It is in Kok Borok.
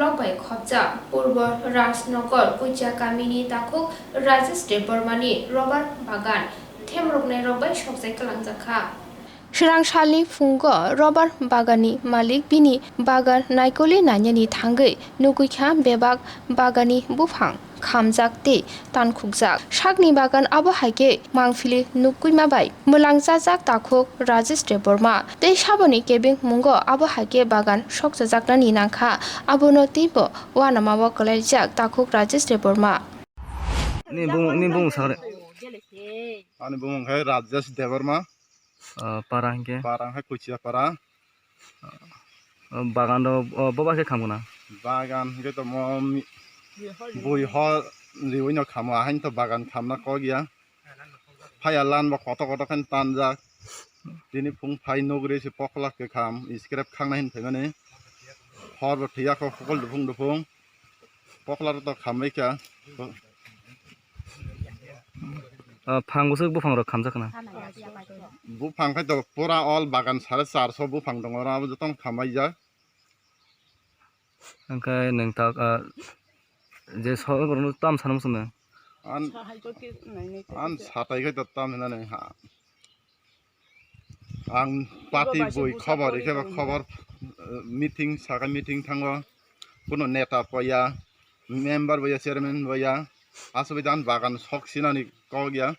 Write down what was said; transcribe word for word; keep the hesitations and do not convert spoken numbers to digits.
Rok bai khopjak Purbo Rajnagar Kuchia kamini takhuk Rajesh Debbarmani rubber bagan themroknairok bai sokjai kwlangjakha. Swrang salni phungo rubber baganni malik bini bagan naikoli nainani thangwi nugwikha bebak baganni buphang khamjak tei tankhukjak. Sakni bagan abo hai khe mangphili nukgwima bai mwlangjajak takhuk Rajesh Debbarma tei saboni kebeng mungo abo hai khe bagan sokchajaknani nangkha. Abono teibo uanamao kwlaijak takhuk Rajesh Debbarma. Ni bumung, ni bumung sakre. Ani bumung khe Rajesh Debbarma. Ah, para hingke? Para hingke Kuchia para. Ah, bagan do, oh, boba khe khamguna? Bagan hingke to mo mi-, bui ho riwi no khamo, ahain to bagan khamna kok ya. Phaya lan bo koto koto khen tanjak. Tini phung phai nugri se poklak ke kham, scrap khangna hin phaimani. Hor bo thiya ko khokol dufung dufung. Pokla rok to khambai kha. Ah, phang bwswk buphang rok khamjak khna? Buphang khai to pura all bagan sare charso buphang tongo, abo jotono khambai jak. Hwnkhe nwng tak, ah, je so borokno tam sanw muchung nw? An, an satai khai to tam hinani ha. Ang party bui khobor, ikhe ba khobor, eh, meeting, saka meeting thango, kuno neta poya, member boya, chairman boya, aswk dan bagan sok sinani kok ya,